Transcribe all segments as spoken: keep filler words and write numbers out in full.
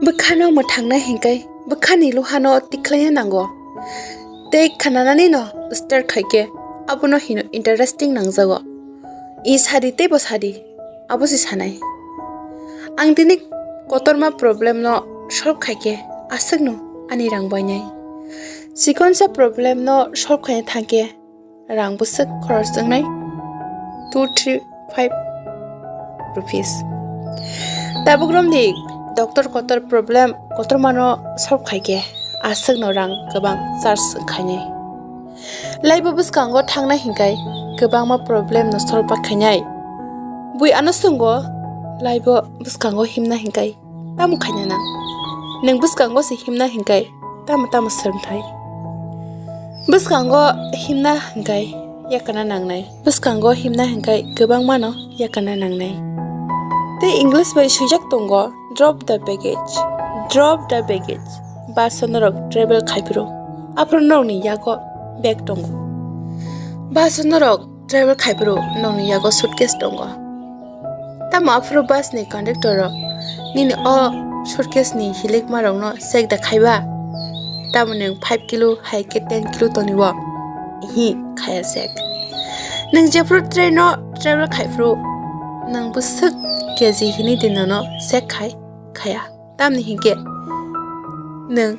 Bwkhano mwthangna hinkhe bwkhani luhano tikhlaina nango. Tei khananani no start khaikhe abono hino interesting nangjago. I sadi teibo sadi, abo se sanai. Ang tini kotorma problem no solve khaikhe aswkno ani rang bainai. Chikonsa problem no solve khaina thangkhe rang bwswk khorok wngnai two three five rupees. Tabuk romni doctor kotor problem kotormano solve khaikhe aswkno rang kwbang charge wngkhainai. Laibo bwskango thangna hinkhai kwbangma problem no solve khainai. Bui ano swngo laibo bwskango himna hinkhai tamo khaina nang? Nwng bwskango se himna hinkhai tamo tamo swrwngthai? Bwskango himna hinkhai yakana nangnai. Bwskango himna hinkhai kwbangmano yakana nangnai. Tei English bai swijak tongo, "Drop the baggage, drop the baggage." Bus o norok travel khaiphuru, aphuru norokni yago bag tongo. Bus o norok travel khaiphuru, nokni yago suitcase tongo. Tamo aphuru bus ni conductor rok nini o suitcase ni hilikma rokno check da khaiba? Tamo nwng five kilo hai khe ten kilo tonibo? Ihi, khaya check. Nwng jephuru train no travel khaiphuru nwng bwswk K G hini di nono check khai khaya? Tamni hinkhe nwng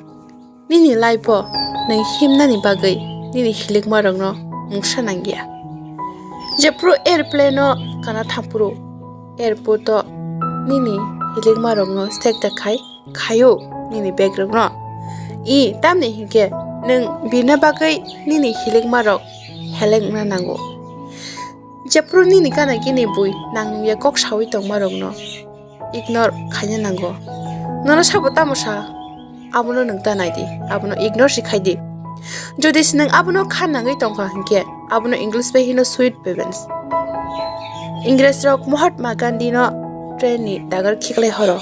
nini life o nwng himnani bagwi nini hilikma rokno mungsa nangya. Jephuru airplane o kana thangphuru airport o nini hilikma rokno check da khai khaio nini bag rokno. I tamni hinkhe nwng birna bagwi nini hilikma rok helengna nango. Jephuru nini gana gini bui nang nungya kok sawi tongma rokno ignore khaina nango. Nono sabo tamo sa, abono nwng ta nai di, abono ignore se khai di. Jodi se nwng abono kha nangwi tongkha hinkhe, abono English bai hino sweet parents. Ingres rok Mahatma Gandhi no train ni dagar khiklai horo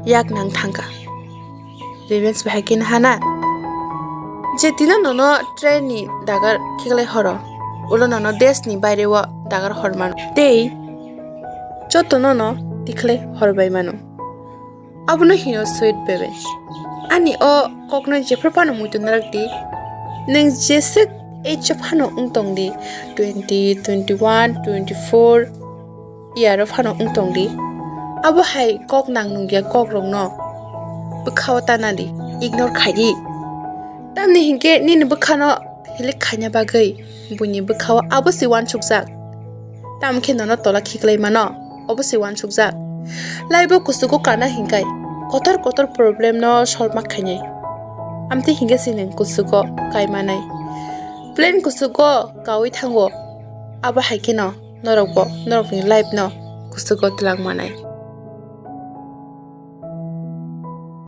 yak nang thangkha. Revenge bahai khe hana. Je dino nono train ni dagar khiklai horo, ulo nono desh ni baire o dagar hor mano. Tei joto nono tikhlai hor bai mano. Abono hino sweet baby. Ani o kokno jephru phano muitu narak di. Nwng jeswk age o phano wng tong di, twenty, twenty-one, twenty-four year o phano wng tong di. Abo hai kok nang nungya kok rokno bwkha o tana di, ignore khai di. Tamni hinkhe nini bwkhano hilik khaina bagwi buini bwkha o abo se uansukjak. Tamo khe nono tola khiklai mano, obo se uansukjak. Laibo kuchugo kana hinkhai kotor kotor problem no solve ma khainai. Amtwi hinkhe se nwng kuchugo kai manai. Plain kuchugo kaui thango, abo hai kheno norokbo norokni life no kuchugo twlang manai.